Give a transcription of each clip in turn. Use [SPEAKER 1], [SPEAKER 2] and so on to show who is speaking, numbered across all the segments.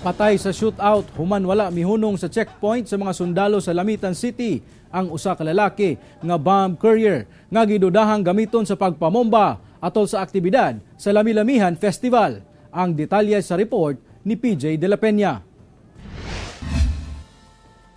[SPEAKER 1] Patay sa shootout human wala mihunong sa checkpoint sa mga sundalo sa Lamitan City ang usa ka lalaki nga bomb courier nga gidudahang gamiton sa pagpamomba atol sa aktibidad sa Lami-Lamihan Festival. Ang detalye sa report ni PJ De La Peña.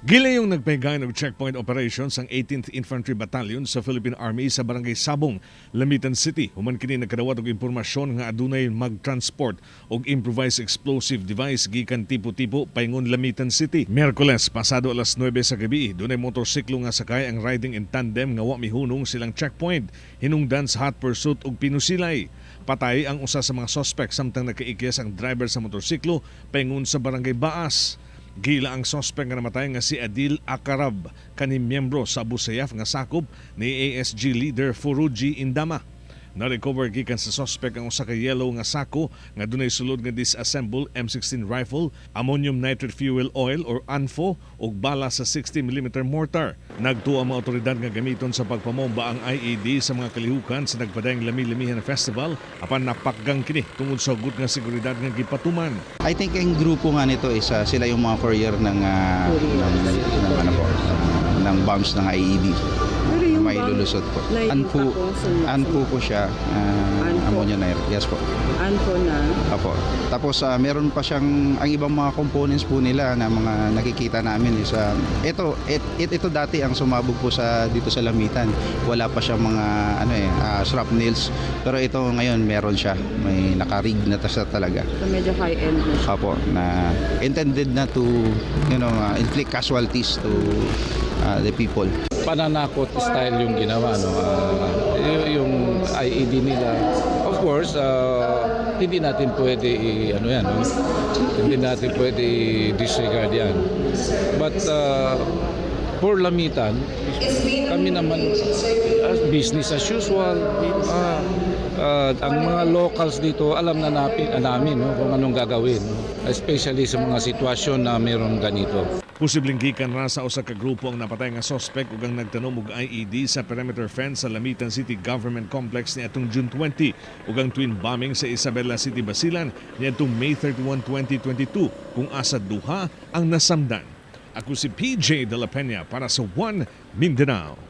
[SPEAKER 2] Gilayong nagpaygayon og checkpoint operations ang 18th Infantry Battalion sa Philippine Army sa Barangay Sabong, Lamitan City. Human kini nagkadawat og impormasyon nga adunay mag-transport og improvised explosive device gikan Tipo-Tipo paingon Lamitan City. Miyerkules pasado alas 9 sa gabi, dunay motorsiklo nga sakay ang riding in tandem nga wa mihunong silang checkpoint, hinungdan sa hot pursuit og pinusilay. Patay ang usa sa mga suspect samtang nakaikyas ang driver sa motorsiklo paingon sa Barangay Baas. Gila ang suspect nga namatay nga si Adil Akarab, kani miyembro sa Abu Sayyaf nga sakop ni ASG leader Furuji Indama. Na-recover gikan sa suspect ang usa ka yellow nga sako nga dunay sulod nga disassembled M16 rifle, ammonium nitrate fuel oil or ANFO ug bala sa 60 mm mortar. Nagtuo ang mga otoridad nga gamiton sa pagpamomba ang IED sa mga kalihukan sa nagpadayong Lami-Lamihan Festival, apan napakgang kini tungod sa hugot nga seguridad nga gipatuman.
[SPEAKER 3] I think ang grupo nga nito is sila yung mga courier ng ano po, ng bombs ng IED.
[SPEAKER 4] Pero yung
[SPEAKER 3] May lulusot po.
[SPEAKER 4] na yung
[SPEAKER 3] ANFO, ANFO po siya,
[SPEAKER 4] ANFO.
[SPEAKER 3] Ammonia nitrate. Yes po.
[SPEAKER 4] ANFO na.
[SPEAKER 3] Opo. Tapos meron pa siyang ang ibang mga components po nila na mga nakikita namin is ito dati ang sumabog po sa dito sa Lamitan. Wala pa siyang mga ano eh shrapnels, pero ito ngayon meron siya. May naka-rig na siya talaga.
[SPEAKER 4] So medyo high-end na siya.
[SPEAKER 3] Opo, na intended na to inflict casualties to the people.
[SPEAKER 5] Pananakot style yung ginawa, no? Yung IED nila, of course, hindi natin pwede ano yan, no? Hindi natin pwede disregard yan, but for Lamitan, kami naman, as business as usual. Ang mga locals dito, alam na namin, no, kung anong gagawin, no? Especially sa mga sitwasyon na mayroong ganito.
[SPEAKER 2] Posibleng gikan ra sa usa ka grupo ang napatay nga suspect ug ang nagtanom og IED sa perimeter fence sa Lamitan City Government Complex niadtong June 20 ug ang twin bombing sa Isabela City, Basilan niadtong May 31, 2022 kung asa duha ang nasamdan. Ako si PJ De La Peña para sa One Mindanao.